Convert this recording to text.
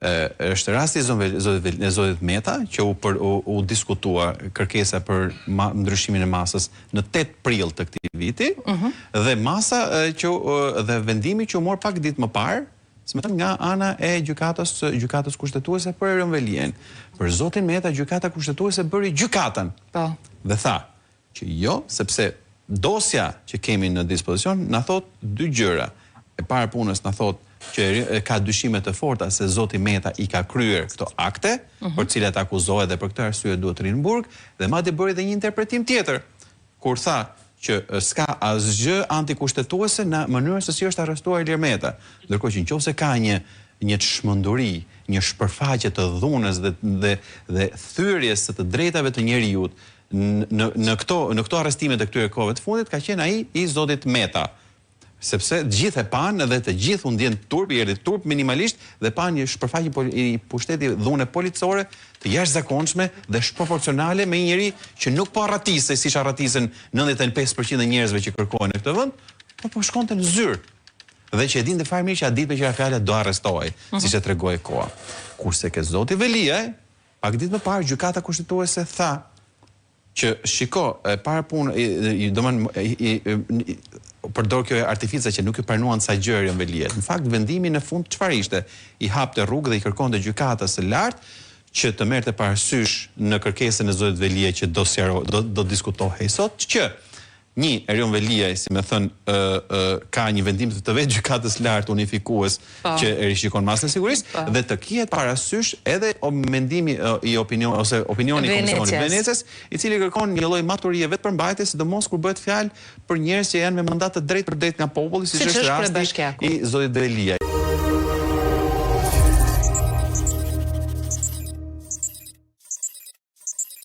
Është rasti i zotit zotit Meta që u për u, u diskutua kërkesa për ma, ndryshimin e masës në 8 prill të këtij viti uh mhm. -huh. dhe masa që dhe vendimi që u mor pak ditë më parë, si me thënë nga ana e gjykatës gjykatës kushtetuese për Erion Veliajn. Për zotin Meta gjykata kushtetuese bëri gjykatën. Po. Dhe tha, Që jo, sepse dosja që kemi në dispozicion na thotë dy gjëra. E para e punës na thotë që ka dyshime të forta se zoti Meta i ka kryer këto akte, mhm. për të cilat akuzohet dhe për këtë arsye duhet të rrijë në burg, dhe madje bëri dhe një interpretim tjetër, kur tha që s'ka asgjë antikushtetuese në mënyrën se si është arrestuar Ilir Meta. Ndërkohë që nëse ka një një çmenduri, një shpërfaqje të dhunës dhe dhe dhe thyerjes së të drejtave të njeriut në në këto në këto arrestime të këtyre kohëve të fundit ka qenë ai i zotit Meta. Sepse të gjithë e panë dhe të gjithë u ndjenë turp, i erdhi turp minimalisht dhe panë një shpërfaqje pol i pushteti dhune policore të jashtëzakonshme dhe shproporcionale me një njeri që nuk po arratisej siç arratisen 95% e njerëzve që kërkohen në këtë vend, por po shkonte në zyrë. Dhe që e dinte fare mirë që atë ditë meqë ra fjala do arrestohej, mm -hmm. siç e tregoi koha. Kurse ke zoti Veliaj, Pak ditë më parë Gjykata Kushtetuese tha që shiko, e para punë, domethënë përdor kjo artifica që nuk i pranuan ca gjëra Erion Veliajt. Në fakt vendimi në fund çfarë ishte? I hapte rrugë dhe i kërkonte Gjykatës së Lartë që të merrte parasysh në kërkesën e zotit Veliaj që do sqaro, do do diskutohej sot që Një, Erion Veliaj, si me thënë, ë ë ka një vendim të vetë Gjykatës Lartë unifikues po. që e rishikon masën e sigurisë po. dhe të kihet parasysh edhe mendimi i opinion ose opinioni i Komisionit të Venecias, i cili kërkon një lloj maturie vetëpërmbajtje, sidomos kur bëhet fjalë për njerëz që janë me mandat të drejtpërdrejtë nga populli, siç është rasti i zotit Veliaj.